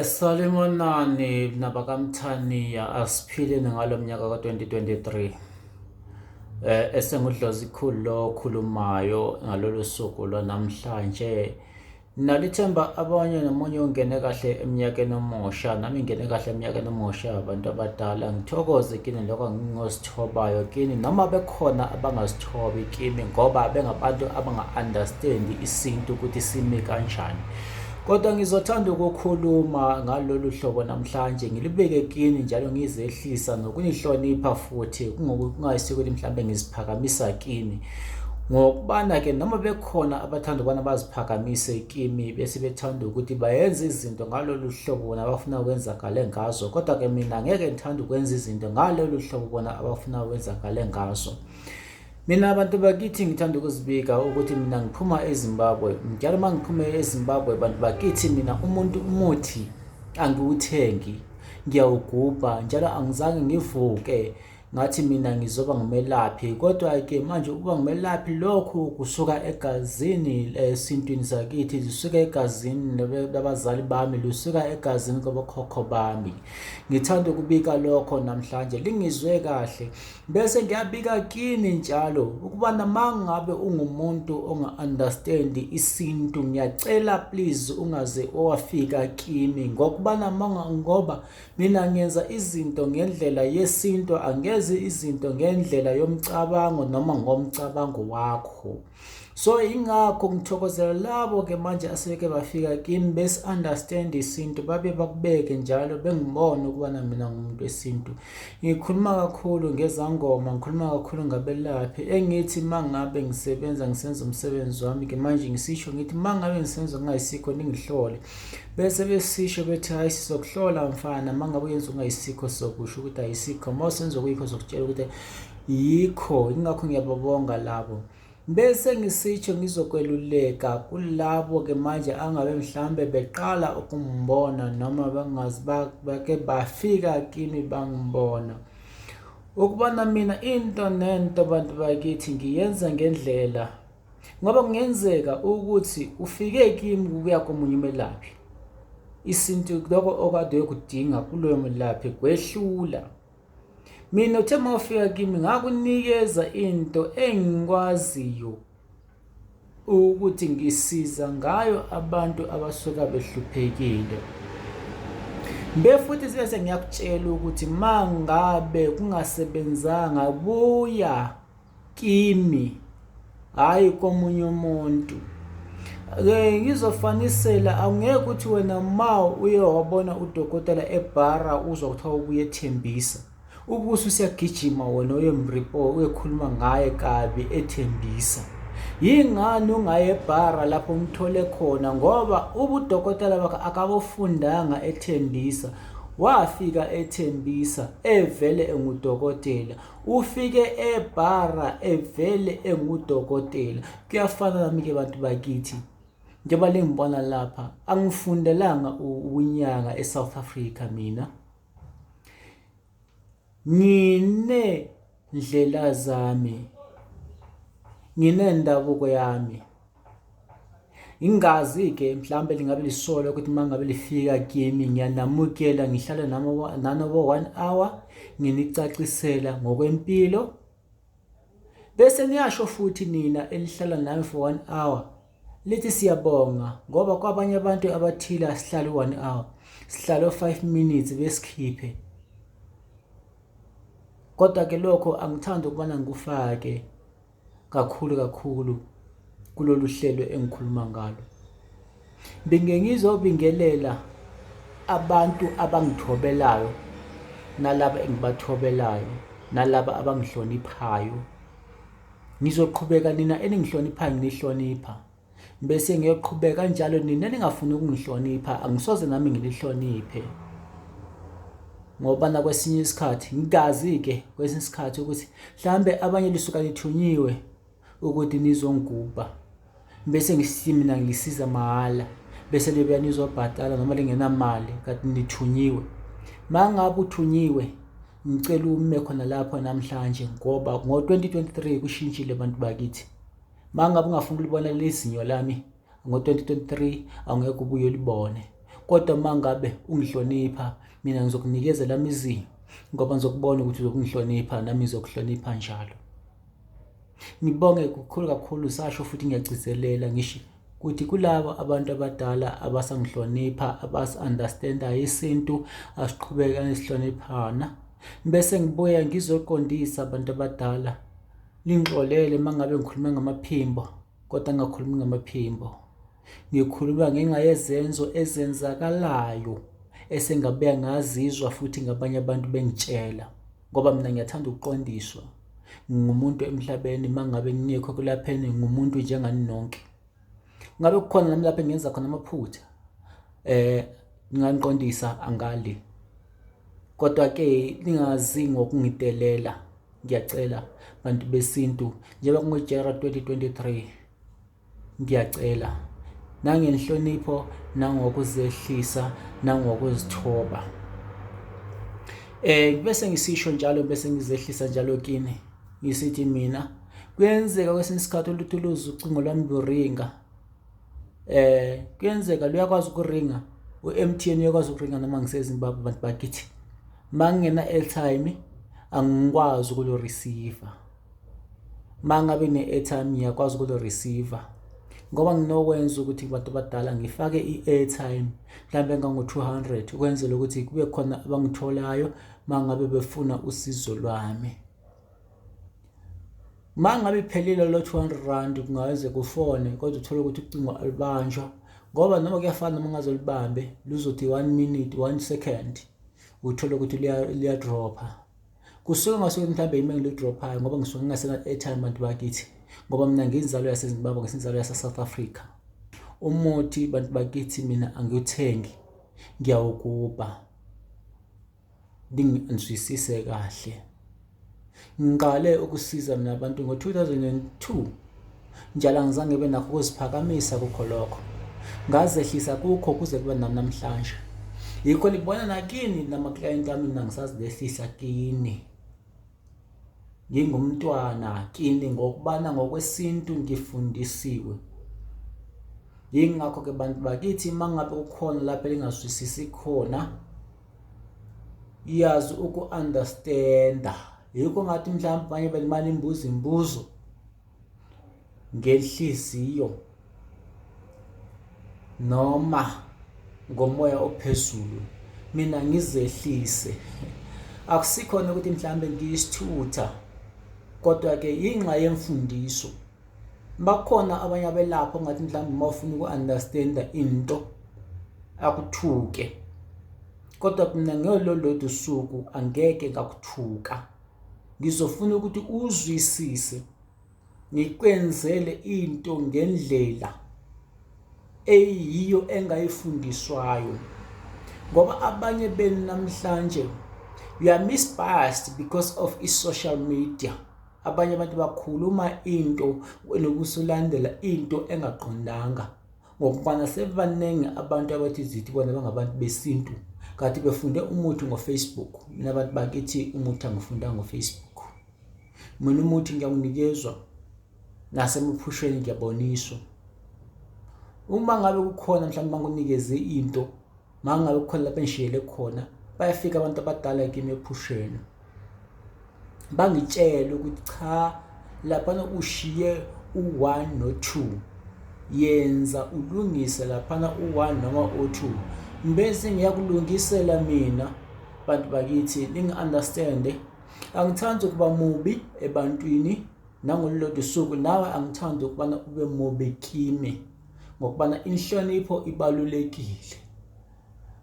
Salimonani nabakaMthaniya, asiphileni ngalo mnyaka ka-2023. Esengudlozi khulu lo okhulumayo ngalolu suku lwanamhlanje. Nalithemba abanye nomunye ungene kahle eminyakeni omusha, nami ngingene kahle eminyakeni omusha abantu abadala. Ngithokoze kini lokho ngingozithobayo kini noma bekhona abangazithobi kimi ngoba bengabantu abanga-understandi isintu ukuthi simi kanjani. Kodwa ngizothanda ukukhuluma ngalolu hlobo namhlanje ngilibeke kini njalo ngizehlisa nokunihlonipha futhi kungayisikho ukuthi mhlambe ngiziphakamisa kini. Ngokubana-ke noma bekhona abathanda ukubana baziphakamise kimi bese bethanda ukuthi bayenze izinto ngalolu hlobo bona abafuna kwenzakale ngazo, kodwa-ke mina ngeke ngithande ukwenza izinto ngalolu hlobo bona abafuna kwenzakale ngazo. Mina abantu bakithi ngithanda ukuzibika ukuthi mina ngiphuma eZimbabwe. Njalo uma ngiphume eZimbabwe bantu bakithi mina umuntu umuthi angiwuthengi, ngiyawugubha njalo angizange ngivuke ngathi mina ngizoba ngumelaphi kodwa-ke manje ukuba ngumelaphi lokhu kusuka egazini esintwini sakithi zisuka egazini labazali bami lusuka egazini kwabokhokho bami ngithanda ukubika lokho namhlanje lingizwe kahle bese ngiyabika kini njalo ukubana mangabe ungumuntu onga-understandi isintu ngiyacela please ungaze owafika kimi ngokubana ngoba Mina ngenza izinto ngendlela yesintu, angezi izinto ngendlela yomcabango noma ngomcabango wakho. So ingakho ngithokozela labo ke manje asebeke bafika kimi besi understand isintu babe bakubeke njalo bengibone ukubana mina ngumuntu wesintu. Ngikhuluma kakhulu ngezangoma, ngikhuluma kakhulu ngabelaphi engithi mangabe ngisebenza ngisenza umsebenzi wami ke manje ngisisho ngithi mangabe ngisenza kungayisikho ningihlole. Bese besisho bethi hayi sizokuhlola mfana uma ngabe uyenza ungayisikho sizokusho ukuthi ayisikho uma usenza okuyikho sokutshela ukuthi yikho ingakho ngiyababonga labo bese ngisitsho ngizokweluleka kulabo-ke manje angabe mhlambe beqala ukumbona noma bangazi bake bafika kimi bangibona ukubona mina into nento bantu bakithi ngiyenza ngendlela Ngoba kungenzeka ukuthi ufike kimi kubuya komunye umelaphi. Isintu lokho okade uyokudinga kuloyo melaphi kwehlula. Mina uthe uma ufika kimi ngakunikeza into engikwaziyo ukuthi ngisiza ngayo abantu abasuka behluphekile. Mbe futhi bese ngiyakutshela ukuthi mangabe kungasebenzanga buya kimi hhayi komunye umuntu. Ke ngizofanisela angeke ukuthi wena ma uye wabona udokotela ebhara uzwa kuthiwa ubuye ethembisa ubusu usiyagijima wena uyemripo uyekhuluma ngaye kabi ethembisa yingani ungaye ebhara lapho umthole khona ngoba ubudokotela bakhe akabufundanga ethembisa wafika ethembisa evele engudokotela Ufike ebhara evele engudokotela. Kuyafana nami-ke bantu bakithi. Njengoba lingibona lapha, angifundelanga ubunyanga eSouth Africa mina. Ngine ndlela zami. Nginendabuko yami. Ingazi-ke mhlawumbe lingabe lisola ukuthi uma ngabe lifika kimi ngiyanamukela ngihlale nanobo one hour nginicacisela ngokwempilo bese niyasho futhi nina enihlala nami for one hour lithi siyabonga ngoba kwabanye abantu abathile asihlali one hour sihlale 5 minutes besikhiphe kodwa ke lokho angithandi ukubana ngikufake kakhulu kakhulu kulolu hlelo engikhuluma ngalo. Binge ngizobingelela abantu abangithobelayo nalaba engibathobelayo nalaba abangihloniphayo. Ngizoqhubeka nina eningihloniphayo nginihlonipha. Bese ngiyoqhubeka kanjalo nina ningafuni ukungihlonipha angisoze nami ngilihloniphe. Ngoba nakwesinye isikhathi ngingazi-ke kwesinye isikhathi ukuthi mhlawumbe abanye lisuka lithunyiwe ukuthi nizongigubha bese ngisithi mina ngisiza mahhala bese libuya nizobhadala noma lingenamali kanti nithunyiwe. Mangabe uthunyiwe ngicela ume khona lapho namhlanje ngoba ngo-2023 kushintshile bantu bakithi. Mangabe ungafuni ukulibona leli zinyo lami ngo-2023 awungeke ubuye ulibone. Kodwa uma ngabe ungihlonipha mina ngizokunikeza lami izinyo ngoba ngizokubona ukuthi uzokungihlonipha nami ngizokuhlonipha njalo. Ngibonge kukhulu kakhulu sasho futhi ngiyagcizelela ngisho ukuthi kulabo abantu abadala abasangihlonipha abasi-understandayo isintu asiqhubeke sihloniphana. Bese ngibuya ngizoqondisa abantu abadala ningixolele uma ngabe ngikhulume ngamaphimbo kodwa ngingakhulumi ngamaphimbo. Ngikhuluma ngenxa yezenzo ezenzakalayo esengabuya ngazizwa futhi ngabanye abantu bengitshela ngoba mina ngiyathanda ukuqondiswa. Ngingumuntu emhlabeni uma ngabe ngingekho ekulapheni ngingumuntu njengani nonke. Ngabe kukhona nami lapho engenza khona amaphutha ningangiqondisa angali. Kodwa-ke ningazi ngokungidelela ngiyacela bantu besintu njengoba kungu-January 2023. Ngiyacela nangenhlonipho nangokuzehlisa nangokuzithoba. Bese ngisisho njalo bese ngizehlisa njalo kini ngisithi mina kuyenzeka kwesinye isikhathi oluthi luze ucingo lwami luringa kuyenzeka luyakwazi ukuringa u-M_T_N uyakwazi ukuringa noma ngiseZimbabwe bantu bakithi. Uma ngingena airtime angikwazi ukulu-receive-a. Uma ngabe ne-airtime ngiyakwazi ukulo-receive-a ngoba nginokwenza ukuthi bantu abadala ngifake i-airtime mhlawumbe engango-200 ukwenzela ukuthi kube khona abangitholayo uma ngabe befuna usizo lwami. Uma ngabe iphelile lo 200 rand kungaze kufone kodwa uthole ukuthi ucingo alubanjwa ngoba noma kuyafana noma ungaze ulibambe luzothi 1 minute 1 second uthole ukuthi liyadropha. Kusuke ngasuke mhlawumbe yimi engiludrophayo ngoba ngisuke ngingasena airtime bantu bakithi ngoba mina ngiyinzalo yaseZimbabwe ngisinzalo yase-South Africa. Umuthi bantu bakithi mina angiwuthengi ngiyawugubha ningizwisise kahle. Ngiqale ukusiza mina abantu ngo-2002 njalo angizange ngibe nakho ukuziphakamisa kukho lokho ngazehlisa kukho kuze kube namhlanje yikho libona nakini namaklayenti ami mina ngisazilehlisa kini ngingumntwana kini ngokubana ngokwesintu ngifundisiwe yingakho ke bantu bakithi uma ngabe kukhona lapho elingazwisisi khona yazi uku-understanda yikho ngathi mhlawumbe abanye belimane imbuzo imibuzo ngenhliziyo noma ngomoya ophezulu mina ngizehlise akusikhona ukuthi mhlawumbe ngiyisithutha kodwa ke yinxa yemfundiso bakhona abanye abelapha ongathi mhlawumbe uma ufuna uku-understanda into akuthuke kodwa mina ngololodwa usuku angeke ngakuthuka ngizofuna ukuthi uzwisise ngikwenzele into ngendlela eyiyo engayifundiswayo ngoba abanye benu namhlanje you are misbiased because of i-social media abanye abantu bakhuluma into nokusulandela into engaqondanga ngokubana sebaningi abantu abathi zithi bona bangabantu besintu kanti befunde umuthi ngoFacebook mina abantu bakithi umuthi angifunda ngoFacebook mina umuthi ngiyawunikezwa nasemaphusheni ngiyaboniswa uma ngabe kukhona mhlawumbe bangunikeze into uma ngabe kukhona lapho engishiyele khona bayafika abantu abadala kimi ephusheni bangitshele ukuthi cha laphana ushiye u-1 no-2 yenza ulungise laphana u-1 noma u-2 bese ngiyakulungisela mina bantu bakithi ningi-understande angithandi ukuba mubi ebantwini nangolulodwa usuku nawe angithandi ukubana ube mubi kimi ngokubana inhlonipho ibalulekile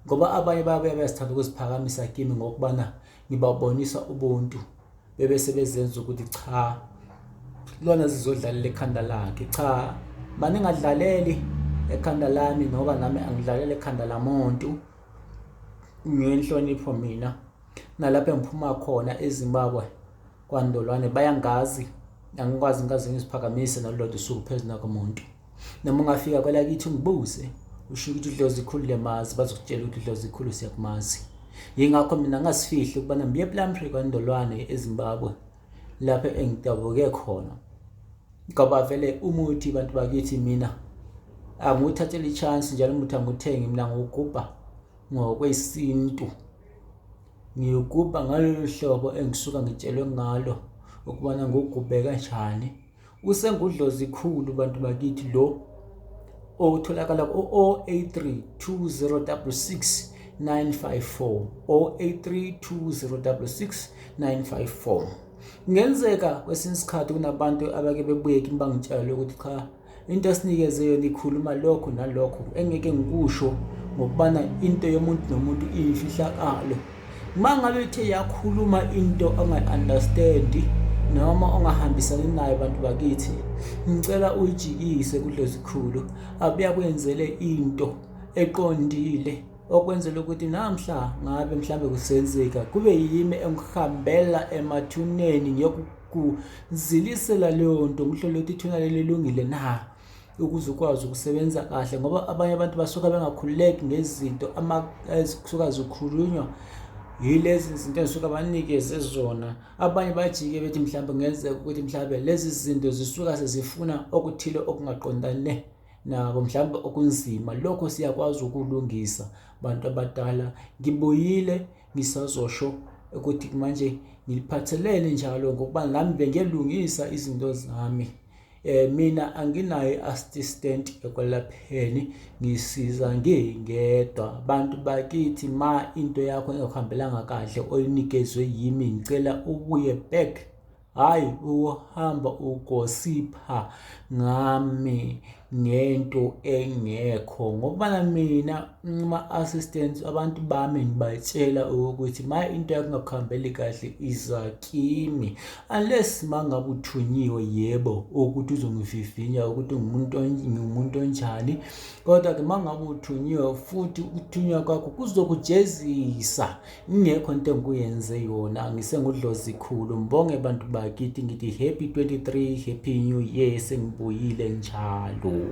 ngoba abanye bayabuya bayazithanda ukuziphakamisa kimi ngokubana ngibabonisa ubuntu bebe sebezenza ukuthi cha lona zizodlalela ekhanda lakhe cha maningadlaleli ekhanda lami ngoba nami angidlaleli ekhanda lamuntu ngenhlonipho mina nalapho engiphuma khona eZimbabwe kwaNdolwane bayangazi angikwazi ngikaze ngiziphakamise nalolodwa usuku phezu nakumuntu noma ungafika kwelakithi ungibuze usho ukuthi idlozi ikhulu liyamazi bazokutshela ukuthi idlozi ikhulu siyakumazi yingakho mina ngasifihli ukubana ngibuye ePlumtree kwaNdolwane eZimbabwe lapho engidabuke khona ngoba vele umuthi bantu bakithi mina Angiwuthatheli i-chance njalo umuthi angiwuthengi mina, ngiwugubha ngokwesintu. Ngiwugubha ngalolu hlobo engisuka ngitshelwe ngalo ukubana ngiwugubhe kanjani. Usengudlozi khulu bantu bakithi lo otholakala ku-083 2066 954, 083 2066 954. Kungenzeka kwesinye isikhathi kunabantu abake bebuye kimi bangitshele ukuthi cha, into esinikeze yona ikhuluma lokhu nalokhu engeke ngikusho ngokubana into yomuntu nomuntu iyimfihlakalo. Uma ngabe ithe yakhuluma into ongayi-understandi noma ongahambisani nayo, bantu bakithi, ngicela uyijikise kudlozikhulu abuye akwenzele into eqondile, okwenzela ukuthi namhla ngabe mhlambe kusenzeka kube yimi engihambela emathuneni ngiyokuzilisela leyo nto, ngihlole ukuthi ithuna leli lilungile na, ukuze ukwazi ukusebenza kahle, ngoba abanye abantu basuka bengakhululeki ngezinto ezisuka zikhulunywa yilezi zinto ezisuka banikeze zona. Abanye bajike bethi mhlawumbe kungenzeka ukuthi mhlawumbe lezi zinto zisuka sezifuna okuthile okungaqondane nabo, mhlawumbe okunzima. Lokho siyakwazi ukulungisa, bantu abadala. Ngibuyile, ngisazosho ukuthi manje ngiliphathelene njalo ngokuba nami bengiyelungisa izinto zami. Mina anginayo i-assistant ekwelapheni, ngisiza ngingedwa. Bantu bakithi, ma into yakho ingakuhambelanga kahle oyinikezwe yimi, ngicela ubuye back, hhayi ukuhamba ugosipha ngami ngento engekho, ngoba mina ama-assistants, abantu bami, ngibatshela ukuthi ma into yakho ingakuhambeli kahle iza kimi, unless ma ngabe uthunyiwe, yebo, ukuthi uzongivivinya ukuthi ngiwumuntu onjani. Kodwa-ke ma ngabe uthunyiwe futhi ukuthunywa kwakho kuzokujezisa ingekho into engikuyenze yona. Ngisengudlozi khulu, ngibonge bantu bakithi, ngithi happy 23, happy new year, sengibuyile njalo.